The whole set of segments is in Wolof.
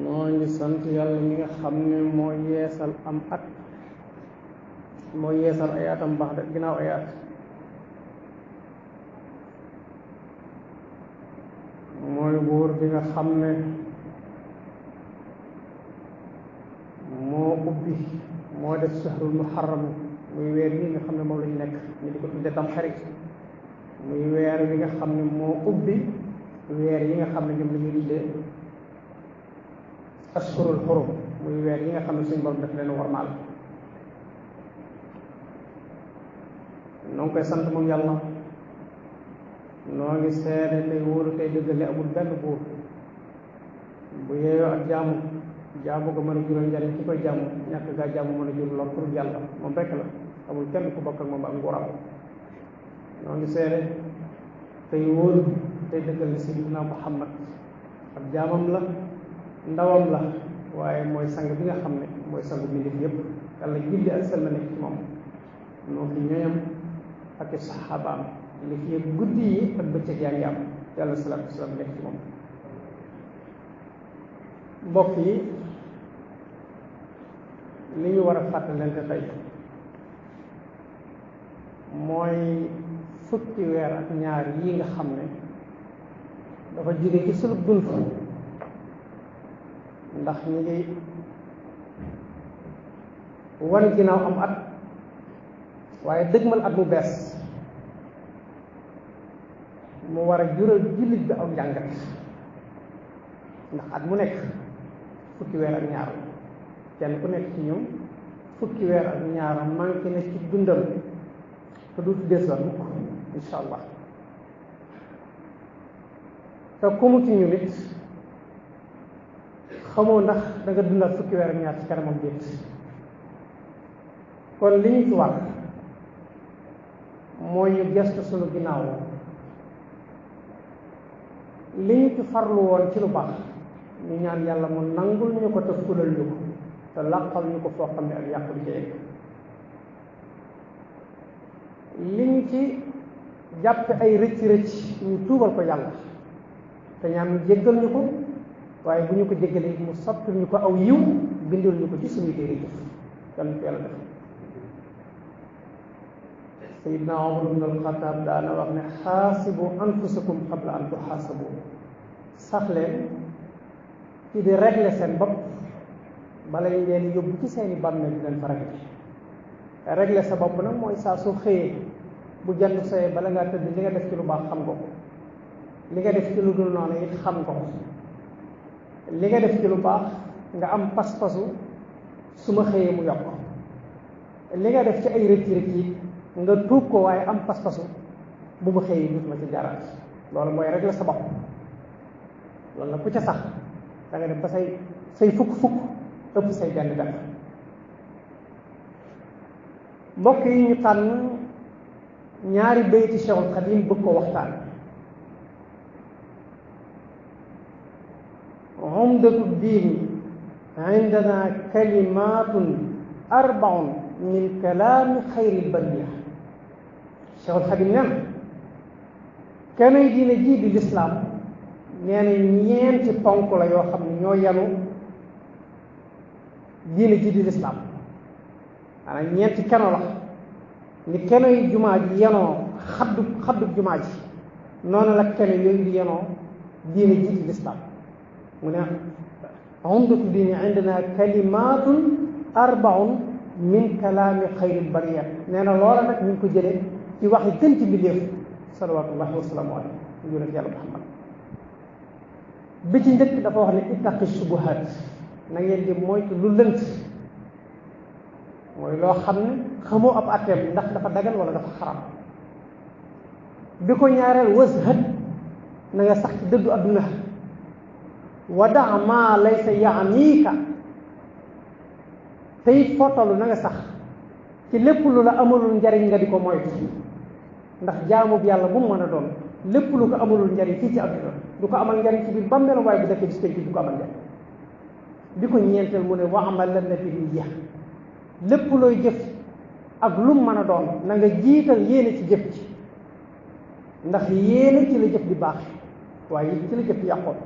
noo ngi sant yàlla mi nga xam ne moo yeesal am at moo yeesal ay atam baax de ginnaaw ay at mooy buur bi nga xam ne moo ubbi moo def shahrul muharram muy weer yi nga xam ne moom lañu nekk ñu di ko tudde tam xarit muy weer wi nga xam ne moo ubbi weer yi nga xam ne ñoom la ñuy tuddee ashhurul xurum muy weer yi nga xam ne suñu borom def leen warmaal noo ngi koy sant moom yàlla noo ngi seede tey wóoru tey dëggale amul benn buur bu yeeyoo ak jaamu ko mën a jural njariñ ki koy jaamu ñàkk gaa jaamu mën a jur lor pour yàlla moom rekk la amul kenn ku bokk ak moom ak nguuram noo ngi seede tey wóoru tey dëggale sayyidina Muhammad ak jaamam la ndawam la waaye mooy sang bi nga xam ne mooy sangu mbindeef yépp yàlla julli ak sell nekk ci moom noo ki ñoñam ak i saxaabaam li fi guddi yi ak bëccëg yaa ngi am yàlla salaatu wasalaam nekk ci moom mbokk yi li ñu war a fàttalante tey mooy fukki weer ak ñaar yi nga xam ne dafa jóge ci sunu dund ndax ñu ngi wan ginnaaw am at waaye dëgmal at mu bees mu war a jural jullit bi aw njàngat ndax at mu nekk fukki weer ak ñaar kenn ku nekk ci ñoom fukki weer ak ñaar manqué na ci dundam te du tuddee sa mukk insha allah te ku mu ci ñu nit xamoo ndax da nga dundal fukki weer ak ñaar ci kanamam déet kon li ñu ci war mooy ñu gestu sunu ginnaaw li ñu ci farlu woon ci lu baax ñu ñaan yàlla mu nangul ñu ko te fulal ñu ko te làqal ñu ko foo xam ne ak yàqu bi ci li ñu ci jàppe ay rëcc ñu tuubal ko yàlla te ñaan mu jéggal ñu ko waaye bu ñu ko jéggalee mu soppi ñu ko aw yiw bindal ñu ko ci suñu téere jëf yàlla ñu ko yàlla def Sayyidna Umar ibn al-Khattab daana wax ne xaasibu anfusakum qabla an tuxaasabu sax leen ci di régler seen bopp bala ñu leen yóbbu ci seeni bàmmeel di leen fa régler sa bopp nag mooy saa soo xëyee bu jant soyee bala ngaa tëdd li nga def ci lu baax xam nga ko li nga def ci lu dul noonu it xam nga ko li nga def ci lu baax nga am pas-pasu su ma xëyee mu yokk li nga def ci ay rëcc yi nga tuub ko waaye am pas-pasu bu ma xëyee dut ma ci jaaraat loolu mooy régler sa bopp loolu nag ku ca sax da nga def ba say fukk ëpp say benn mbokk yi ñu tànn ñaari bayti Cheikhul Xadim bëgg ko waxtaan umdatu diini indana kalimatun arbaun min kalaami xayril bariya Cheikhul Xadim nen keneen diine jii di lislaam nee na ñeenti ponk la yoo xam ne ñoo yanu diine jii di lislaam maanaam ñeenti keno la ni keno yi jumaa ji yenoo xaddu jumaa ji noonu la keno yooyu di yenoo diine jii di lislaam mu ne umdatu diini indana kalimatun arbaun min kalaami xayril bariya nee na loola nag ñu ngi ko jëlee ci waxi gën ci mbindéef salawatullahi wasalaamu alayhi yonent yàlla Muhammad bi ci njëkk dafa wax ne ittaqi subuhaat na ngeen di moytu lu lënt mooy loo xam ne xamoo ab atteem ndax dafa dagan wala dafa xaram bi ko ñaareel wazhad na nga sax ci dëddu adduna wa da ma laysa yaaniika te it foo toll na nga sax ci lépp lu la amalul njariñ nga di ko moytu ndax jaamu bi yàlla bu mu mën a doon lépp lu ko amalul njariñ fii ci adduna du ko amal njariñ ci biir bàmmeel waaye bu defee ci du ko amal njariñ bi ko ñeenteel mu ne wa amal lan na bi niyya lépp looy jëf ak lu mu mën a doon na nga jiital yéene ci jëf ci ndax yéene ci la jëf di baax waaye it ci la jëf di yàqoon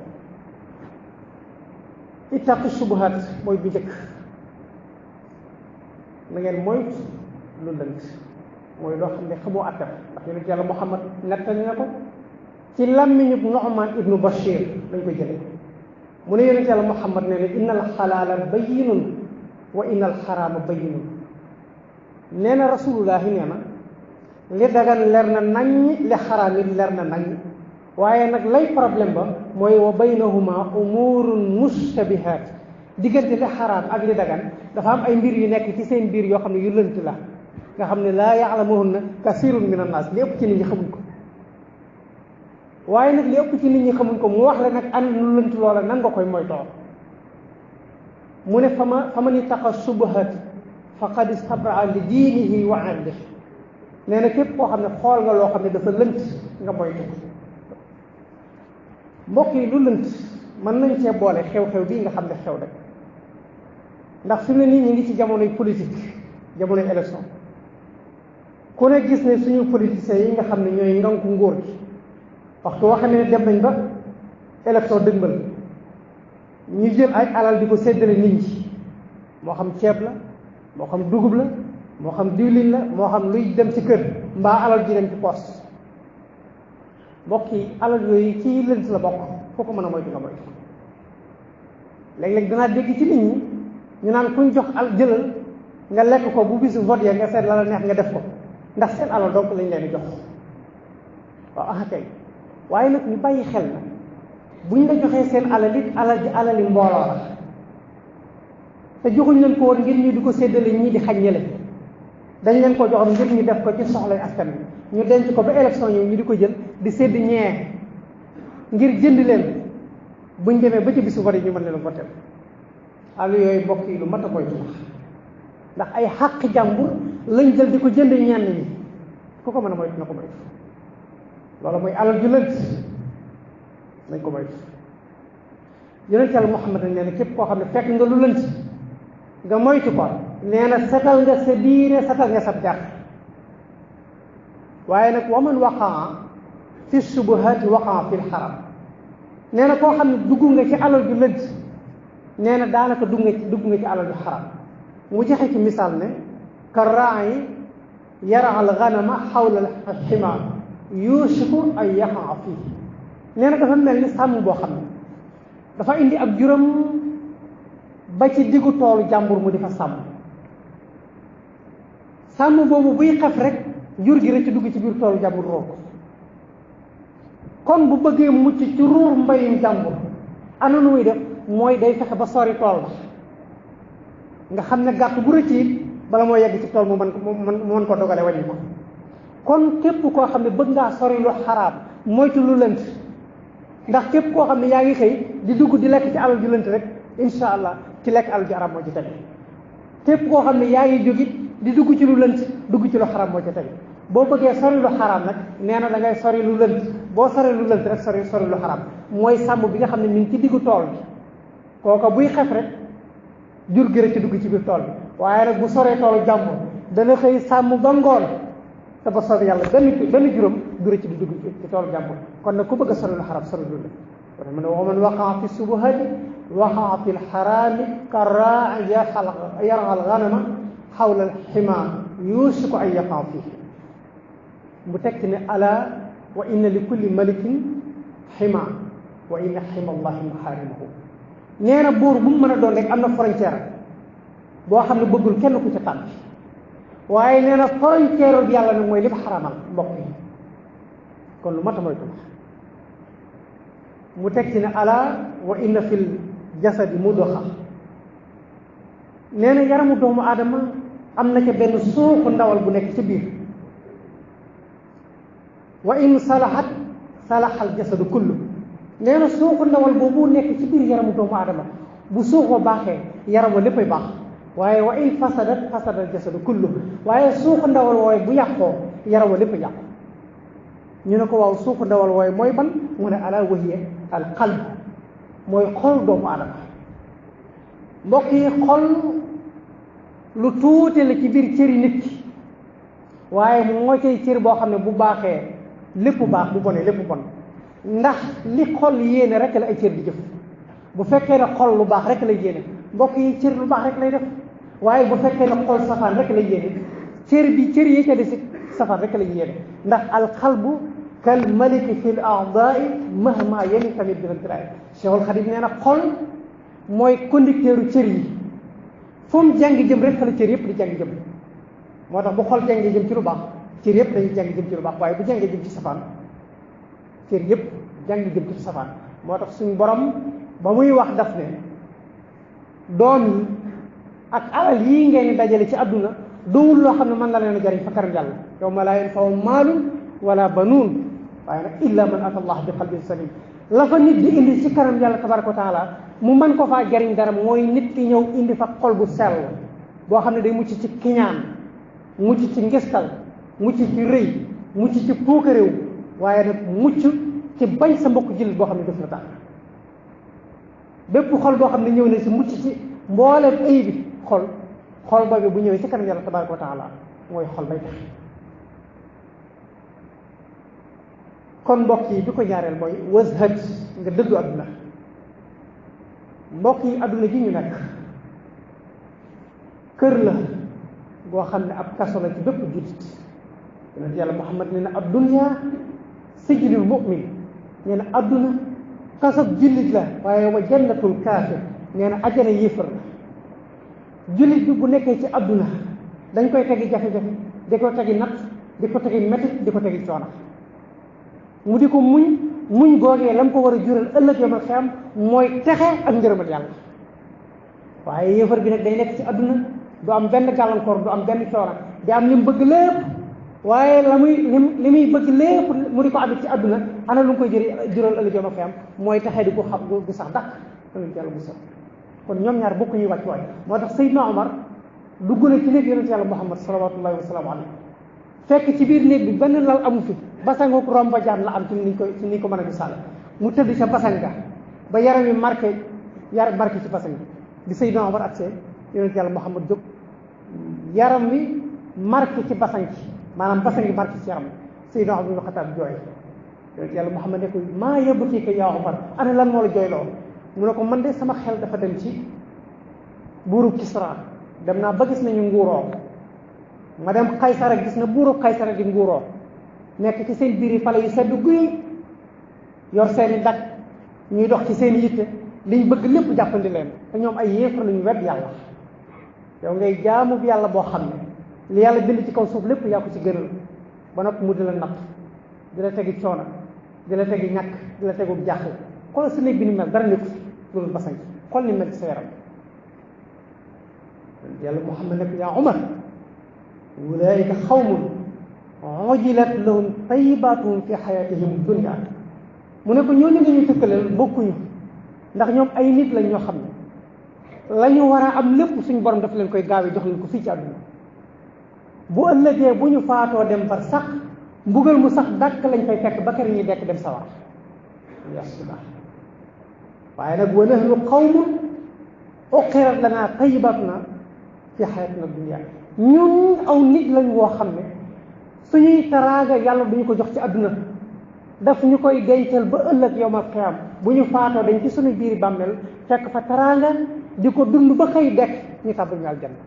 ittaqu subuhat mooy bu njëkk na ngeen moytu lu lënt mooy loo xam ne xamoo attam ndax yonent yàlla Muhammad nettali na ko ci làmmiñu Nu'man ibnu Bashir lañ ko jële mu ne yonent yàlla Muhammad ne inna al xalaala bayyinun wa inna al xaraama bayyinun nee na rasulullahi nee na li dagan leer na naññ li xaraam it leer na naññ waaye nag lay problème ba mooy wa baynahuma umurun mushtabihat diggante li xaraam ak li dagan dafa am ay mbir yu nekk ci seen biir yoo xam ne yu lënt la nga xam ne laa ya'lamuhunna kasirun min annaas li ëpp ci nit ñi xamuñ ko waaye nag li ëpp ci nit ñi xamuñ ko mu wax la nag an lu lënt loola nan nga koy moytoo mu ne fa man ittaqa subuhat faqad istabraa li diinihi wa irdihi nee na képp koo xam ne xool nga loo xam ne dafa lënt nga moytu ko mbokk yi lu lënt mën nañ cee boole xew-xew bii nga xam ne xew rek ndax fi mu ne nii ñu ngi ci jamonoy politique jamonoy élection ku ne gis ne suñu politiciens yi nga xam ne ñooy nganku nguur gi waxtu woo xam ne dem nañ ba élection dëgmal ñu jël ay alal di ko séddale nit ñi moo xam ceeb la moo xam dugub la moo xam diwlin la moo xam luy dem ci kër mbaa alal ji dem ci poste mbokk yi alal yooyu ci lënt la bokk foo ko mën a moytu nga moytu léeg-léeg danaa dégg ci nit ñi ñu naan kuñ jox al jëlal nga lekk ko bu bisu vote ya nga seet la la neex nga def ko ndax seen alal donc lañ leen di jox waaw ah kay waaye nag ñu bàyyi xel na buñ la joxee seen alal it alal ji alali mbooloo la te joxuñ leen ko woon ngir ñu di ko séddale ñii di xañ ñële dañ leen ko joxoon ngir ñu def ko ci soxlay askan bi ñu denc ko ba élection ñëw ñu di ko jël di sédd ñee ngir jënd leen buñ demee ba ci bisu vote ñu mën leen voter àll yooyu mbokk yi lu mat a moytu ndax ay xàq jàmbur lañ jël di ko jënd ñenn ñi ku ko mën a moytu na ko moytu loolu mooy alal ju lënt nañ ko moytu yonent Yàlla Muhammad nee na képp koo xam ne fekk nga lu lënt nga moytu ko nee na setal nga sa diine setal nga sa der waaye nag wa man waqaa fi subuhaati waqaa fi lxaram nee na koo xam ne dugg nga ci alal ju lënt nee na daanaka dugg nga ci alal ju xaram mu joxe ci misaal ne ka raayi yara al ganama xawla al xima yuusiku ay yaqaa fii nee na dafa mel ni sàmm boo xam ne dafa indi ab juróom ba ci diggu toolu jàmbur mu di fa sàmm boobu buy xef rek jur gi rek ci dugg ci biir toolu jàmbur roog kon bu bëggee mucc ci ruur mbayum jàmbur ana nu muy def mooy day fexe ba sori tool ba nga xam ne gàtt bu rëcc it bala moo yegg ci tool mu mën ko dogale wàññi ko kon képp koo xam ne bëgg ngaa sori lu xaraam moytu lu lënt ndax képp koo xam ne yaa ngi xëy di dugg di lekk ci alal ju lënt rek insha allah ci lekk alal ju xaraam moo ci tege képp koo xam ne yaa ngi jógit di dugg ci lu lënt dugg ci lu xaraam moo ci tege boo bëggee sori lu xaraam nag nee na da ngay sori lu lënt boo sori lu lënt rek sori lu xaraam mooy sàmm bi nga xam ne mi ngi ci diggu tool bi kooka buy xef rek jur gi rek ci dugg ci biir tool bi waaye nag bu soree toolu jàmbur dana xëy sàmm ba ngoon te ba sori yàlla benn juróom du rëcc di dugg ci toolu jàmbur kon nag ku bëgg a sori lu xaraam sori lu lënt kon mu ne wa man waqaa fi subuhati waqaa fi lxaraami ka raa'i yar'a al-ghanama xawla al-xima yuusiku an yaqaa fiihi mu tekki ne ala wa inna li kulli malikin xima wa inna xima allahi maxaarimahu nee na buur bu mu mën a doon rek am na frontière boo xam ne bëggul kenn ku ca tànn waaye nee na frontière bi yàlla nag mooy li mu xaramal mbokk yi kon lu mat a moytu mu tekki ne ala wa inna fil jasadi mudxa nee na yaramu doomu aadama am na ca benn suuxu ndawal bu nekk ci biir wa in salahat salaxal jasadu kullu nee na suuxu ndawal boobu nekk ci biir yaramu doomu aadama bu suuxoo baaxee yaram wa léppay baax waaye wa in fasadat fasadal jasadu kullu waaye suuxu ndawal wooye bu yàqoo yaram wa lépp yàqu ñu ne ko waaw suuxu ndawal wooye mooy ban mu ne ala wahiya al qalb mooy xol doomu aadama mbokk yi xol lu tuute la ci biir cëri nit ki waaye moo cay cër boo xam ne bu baaxee lépp baax bu bonee lépp bon ndax li xol yéene rek la ay cër di jëf bu fekkee ne xol lu baax rek lay yéene mbokk yi cër lu baax rek lay def waaye bu fekkee ne xol safaan rek lay yéene cër yi ca desit safaan rek lay yéene ndax alxalbu kal maliki fi l aadaai mahma yeni tamit dina tiraay Cheikhul Xadim nee na xol mooy conducteuru cër yi fu mu jàng jëm rek fa la cër yëpp di jàng jëm moo tax bu xol jàngee jëm ci lu baax cër yëpp dañuy jàng jëm ci lu baax waaye bu jàngee jëm ci safaan cër yëpp jàng jëm ci safaan moo tax suñ borom ba muy wax daf ne doom yi ak alal yii ngeen dajale ci àdduna doowul loo xam ne mën na leen a jariñ fa kanam yàlla yawma laa yanfa'u maalun wala banuun waaye nag illa man ata allah bi qalbin salim la fa nit di indi ci kanam yàlla tabaraka wa taala mu mën ko faa jariñ dara mooy nit ki ñëw indi fa xol bu sell boo xam ne day mucc ci kiñaan mucc ci ngistal mucc ci rëy mucc ci puukaréew waaye nag mucc ci bañ sa mbokk jullit boo xam ne def na tax bépp xol boo xam ne ñëw na si mucc ci mbooleem ay bi xol boobu bu ñëwee ci kanam yàlla tabaraka wa taala mooy xol bay tax kon mbokk yi bi ko ñaareel mooy wazhad nga dëddu adduna mbokk yi adduna ji ñu nekk kër la boo xam ne ab kaso la ci bépp jullit yonent yàlla Muhammad nee na ad-dunya sijnul mu'min nee na adduna kaso jullit la waaye wa jannatul kaafir nee na ajana yéefar la jullit bi bu nekkee ci adduna dañ koy tegi jafe-jafe di ko tegi natt di ko tegi métit di ko tegi coono mu di ko muñ googee la mu ko war a jural ëllëg yomal xiyam mooy texe ak ngërëmal yàlla waaye yéefar bi nag day nekk ci adduna du am benn gàllankoor du am benn coono di am li mu bëgg lépp waaye li muy bëgg lépp mu di ko amit ci adduna ana lu mu koy jural ëllëg yomal xiyam mooy texe di ko xam gu sax dakk ëllëg yàlla bu sax kon ñoom ñaar bokk ñuy wàcc waay moo tax Seydina Omar dugg na ci néeg yonent yàlla Muhammad salawatullahi wa salaamu alayhi fekk ci biir néeg bi benn lal amu fi basangook romba jaan la am ci ni ko mën a misaal mu tëdd ca basanga ba yaram yi marqué ci basang bi Seydina Omar ak see yonent yàlla Muhammad jóg yaram wi marqué ci basang maanaam basang yi marqué ci yaram Seydina Omar ibn Xattaab jooy yonent yàlla Muhammad ne ko maa yëbbati ko yaa Omar ana lan moo la jooy loolu mu ne ko man de sama xel dafa dem ci buuru Kisra dem naa ba gis nañu nguuroo ma dem Kaysara gis na buuru Kaysara di nguuroo nekk ci seen biir yi pale yu sedd guy yor seeni dak ñuy dox ci seen yitte liñ bëgg lépp jàppandi leen te ñoom ay yéefar lañu wedd yàlla yow ngay jaamu yàlla boo xam ne li yàlla bind ci kaw suuf lépp yaa ko ci gënal ba noppi mu di la natt di la tegi coono di la tegi ñàkk di la tegu jaaxle xool si néeg bi ni mel dara nekku fi loolu basan ci xool ni mel ci sa yaram yàlla Muhammad ne ko yaa Umar ulaika xawmun ujilat lahum tayyibatuhum fi xayatihim dunya mu ne ko ñooñu nga ñuy tëkkaleel bokkuñu ndax ñoom ay nit lañ ñoo xam ne la ñu war a am lépp suñu borom daf leen koy gaawee jox leen ko fii ci àdduna bu ëllëgee bu ñu faatoo dem bar sax mbugal mu sax dàkk lañ fay fekk ba kër ñuy dekk dem sawar yasula waaye nag wa nahnu qawmun uqirat lanaa tayyibatuna fi xayatina dunya ñun aw nit lañ woo xam ne suñuy teraanga yàlla duñu ko jox ci àdduna daf ñu koy dencal ba ëllëg yawmal qiyaam bu ñu faatoo dañ ci suñu biir bàmmeel fekk fa teraanga di ko dund ba xëy dekk ñu tàbbal ñu aljanna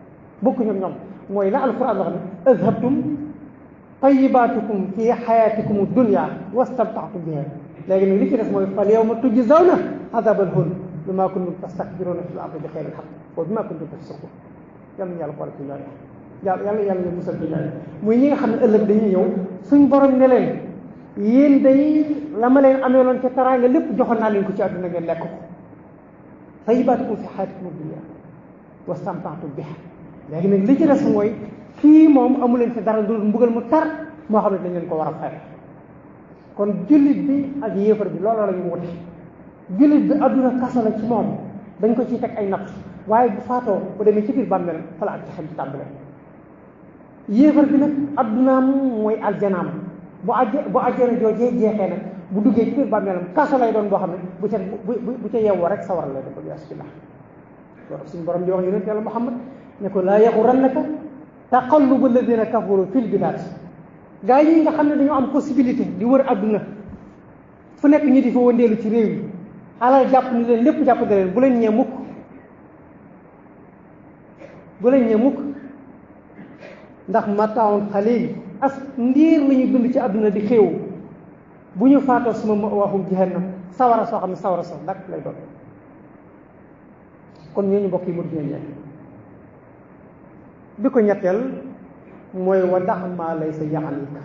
bokk ñoom mooy la alquran wax ne azhabtum tayyibatukum fi xayatikum dunya wastamta'tum biha léegi nag li ci des mooy fal yawma tujzawna azabal hun bima kuntum tastakbiruna fil ardi bi xayril haqq wa bima kuntum tafsiqun yàlla yàlla xool ci ñooñu yàlla ñu musal ci ñooñu muy ñi nga xam ne ëllëg dañuy ñëw suñ borom ne leen yéen day la ma leen ameeloon ca teraanga lépp joxoon naa leen ko ci àdduna ngeen lekk ko tayyibatukum fi xayatikum dunya wastamta'tum biha léegi nag li ci des mooy fii moom amu leen fi dara du mbugal mu tar moo xam ne dañ leen ko war a fay kon jullit bi ak yéefar bi looloo la ñu wute jullit bi adduna kaso la ci moom dañ ko ciy teg ay natt waaye bu faatoo bu demee ci biir bàmmeel fa la ak ci xam ci tàmbale yéefar bi nag addunaam mooy aljanaam bu ajjana joojee jeexee nag bu duggee ci biir bàmmeelam kaso lay doon boo xam ne bu ca yeewoo rek sawar lay def yasubillah loolu suñu borom di wax yonent yàlla Muhammad ne ko laa yaxurannaka taqallubu alladina kafaru fil bilad gaa yi nga xam ne dañoo am possibilité di wër àdduna fu nekk ñu di fa wëndeelu ci réew yi alal jàpp ni leen lépp jàpp da leen bu leen ñee mukk ndax mataawun xalil as ndiir la ñu dund ci àdduna di xéew bu ñu faatoo suma waxum jahannam sawara soo xam ne sawara soo dakk lay doon. kon ñooñu mbokk yi mu dina bi ko ñetteel mooy wa dax maa lay sa yaxanika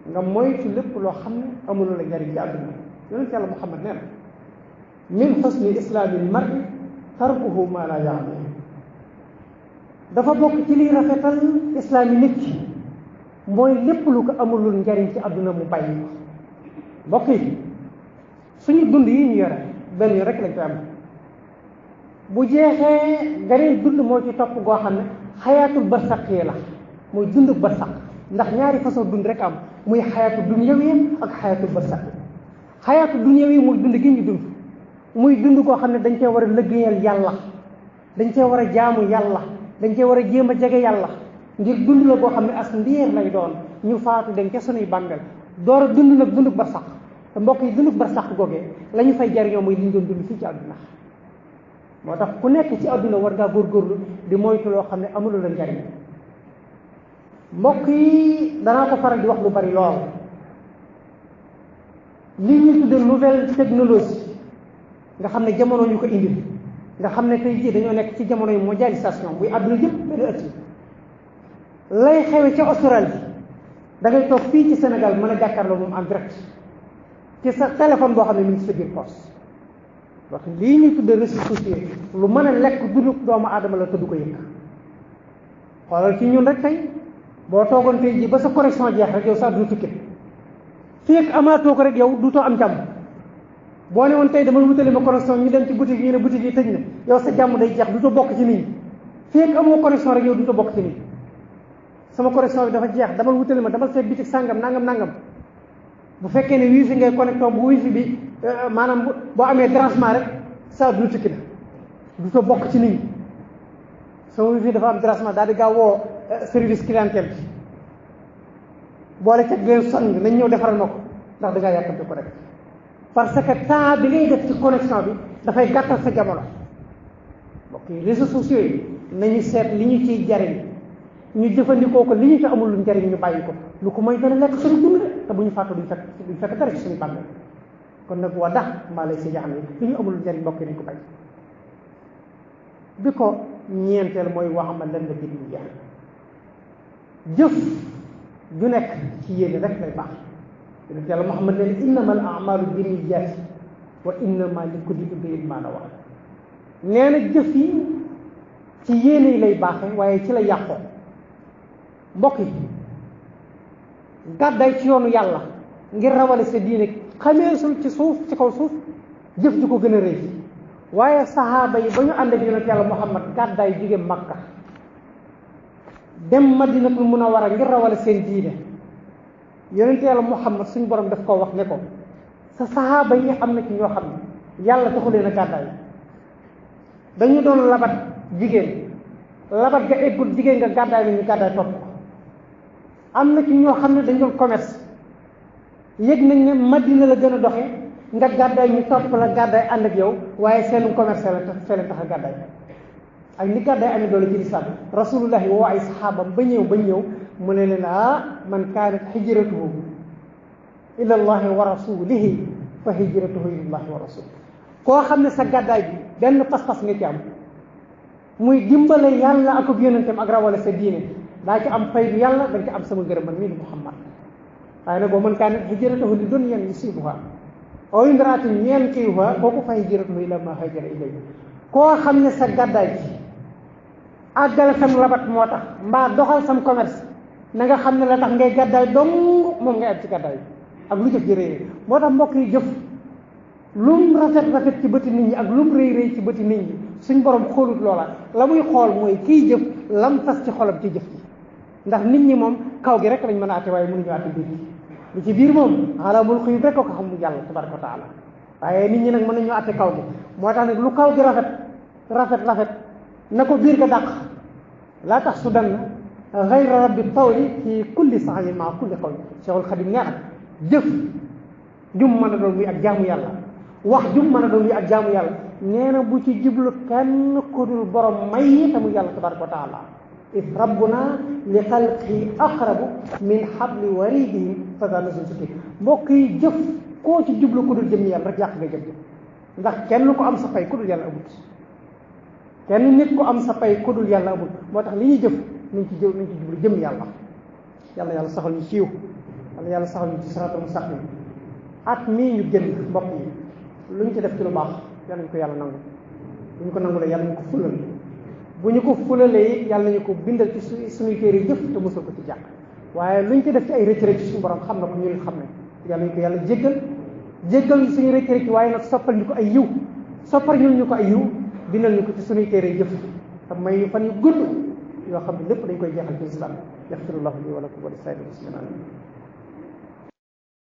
nga moytu lépp loo xam ne amul la njariñ ci àdduna. yonent yàlla Muhammad nee na min xusni islaamil mar'i tarkuhu maa laa yaani dafa bokk ci liy rafetal islaam yi nit ki mooy lépp lu ko amulul njariñ ci àdduna mu bàyyi ko. mbokk yi suñu dund yi ñu yore benn yoon rek lañ koy am bu jeexee ganeen dund moo ci topp goo xam ne xayaatul barsaq yi la mooy dund barsaq ndax ñaari façon dund rek am muy xayaatul dunyawi ak xayaatul barsaq. xayaatul dunyawi muy dund gi ñu dund muy dund koo xam ne dañ cee war a liggéeyal yàlla dañ cee war a jaamu yàlla dañ cee war a jéem a jege yàlla ngir dund la boo xam ne as ndiir lay doon ñu faatu dem ca sunuy bàmmeel door a dund nag dund barsaq. te mbokk yi dund barsaq googee la ñu fay jariñoo mooy li ñu doon dund fii ci àdduna. moo tax ku nekk ci àdduna war ngaa góorgóorlu di moytu loo xam ne amulu la njariñ. mbokk yi danaa ko faral di wax lu bari lool li ñuy tudde nouvelle technologie nga xam ne jamono ñu ko indi nga xam ne tey jii dañoo nekk ci jamono yi mondialisation buy àdduna yëpp benn ëtt lay xewe ca Australie da ngay toog fii ci Sénégal mën a jàkkaarloo moom en direct ci sa téléphone boo xam ne mi ngi ci sa biir poche. wax lii ñuy tudde réseaux sociaux lu mën a lekk dundu doomu aadama la te du ko yëg. xoolal ci ñun rek tey boo toogoon tey jii ba sa connexion jeex rek yow sa àdduna tukki fii ak amaatoo ko rek yow duutoo am jàmm. boo ne woon tey dama wutale ma connexion ñu dem ci boutique yi ne boutique yi tëj na yow sa jàmm day jeex duutoo bokk ci nit ñi fii ak amoo connexion rek yow duutoo bokk ci nit ñi. sama connexion bi dafa jeex dama wutale ma dama seet boutique sàngam nangam bu fekkee ne wifi ngay connecté bu wifi bi maanaam boo amee dérangement rek sa àdduna tukki na duutoo bokk ci nit ñi. sama wifi dafa am dérangement daal di gaaw woo service clientèle bi boole ca leen sonn nañ ñëw defaral ma ko ndax da ngaa yàkkamte ko rek parce que temps bi ngay def ci connexion bi dafay gàttal sa jamono. mbokk yi réseaux sociaux yi nañu seet li ñu ciy jariñ ñu jëfandikoo ko li ñu ci amul lu njariñ ñu bàyyi ko lu ko mooy dana lekk suñu dund te bu ñu fàttu duñ fekk dara ci suñu bàmmeel. kon nag waa dax maa lay si jaxam yi li ñu amul lu njariñ mbokk yi nañ ko bàyyi. bi ko ñeenteel mooy wax ma lan la jëg ñu jeex jëf ju nekk ci yéene rek lay baax. yonent yàlla Muhammad ne innama al a'malu binniyaati wa innama li kulli imri'in ma nawa nee na jëf yi ci yéene yi lay baaxee waaye ci la yàqoo. mbokk yi gàddaay ci yoonu yàlla ngir rawale sa diine xameesul ci suuf ci kaw suuf jëf ju ko gën a rëy waaye saxaaba yi ba ñu ànd ak yonent yàlla Muhammad gàddaay jóge Makka dem Madinatul Munawwara ngir rawale seen diine yonent yàlla Muhammad suñu borom daf koo wax ne ko sa saxaaba yi am na ci ñoo xam ne yàlla taxu leen a gàddaay dañu doon labat jigéen labat ga eggul jigéen nga gàddaay na ñu gàddaay topp ko. am na ci ñoo xam ne dañ doon commerce yëg nañ ne Madina la gën a doxe nga gàddaay ñu topp la gàddaay ànd ak yow waaye seenu commerce la tax fee leen tax a gàddaay ak ni gàddaay amee doole ci lislaam rasulullahi woo ay saxaabam ba ñëw mu ne leen man kaanat hijratuhu ila allahi wa rasulihi fa hijratuhu ila allahi wa rasulihi. koo xam ne sa gàddaay bi benn pas-pas nga ci am muy dimbale yàlla ak yonentam ak rawale sa diine daa ci am fay bi yàlla dañ ci am sama ngërëm man mii di Muhammad. waaye nag boo man kaanat hijratuhu li dunyan yusibuha aw imra'atin yankihuha kooku fa hijratuhu ila ma hajara ilayhi. koo xam ne sa gàddaay bi àggale sam labat moo tax mbaa doxal sam commerce na nga xam ne la tax ngay gàddaay dong moom ngay am ci gàddaay ak lu jëf ji rëy moo tax mbokk yi jëf lum rafet ci bëti nit ñi ak lum rëy ci bëti nit ñi suñ borom xoolut loola la muy xool mooy kiy jëf lam fas ci xolam ci jëf ji. ndax nit ñi moom kaw gi rek lañ mën a àtte waaye mënuñu àtte biir li ci biir moom alamul xuyub rek ko xam mu yàlla tabaraka wa taala waaye nit ñi nag mën nañu àtte kaw gi moo tax nag lu kaw gi rafet na ko biir ga dàq laa tax su dan ghayra rabbi tawli fi kulli sa'yin ma kulli qawl Cheikhul Khadim nee na jëf jum mën a doon muy ak jaamu yàlla wax jum mën a doon muy ak jaamu yàlla nee na bu ci jublu kenn ku dul borom may te mu yàlla tabaraka wa taala if rabbuna li xalqi aqrabu min habli waridihim fasa nasul suki mbokk yi jëf koo ci jublu ku dul jëm yàlla rek yàq nga jëf ndax kenn ko am sa fay ku dul yàlla amut kenn nit ko am sa fay ku dul yàlla amut moo tax li ñuy jëf nañ ci jublu jëm yàlla yàlla saxal ñu siiw yàlla saxal ñu ci siraatal mustaqim at mii ñu génn mbokk yi lu ñu ci def ci lu baax yàlla ñu ko yàlla nangu bu ñu ko nangu la yàlla ñu ko fulal bu ñu ko fulalee yàlla ñu ko bindal ci suñuy téere jëf te mosul ko ci jàq waaye lu ñu ci def ci ay rëcc rëcc suñu borom xam na ko ñun xam ne yàlla ñu ko yàlla jéggal suñu rëcc rëcc waaye nag soppal ñu ko ay yiw soppal ñu ko ay yiw bindal ñu ko ci suñuy téere jëf te may ñu fan yu gudd yoo xam ne lépp dañ koy jeexal ci islam yaxfirullahu li wa lakum wa li saa'iril muslimin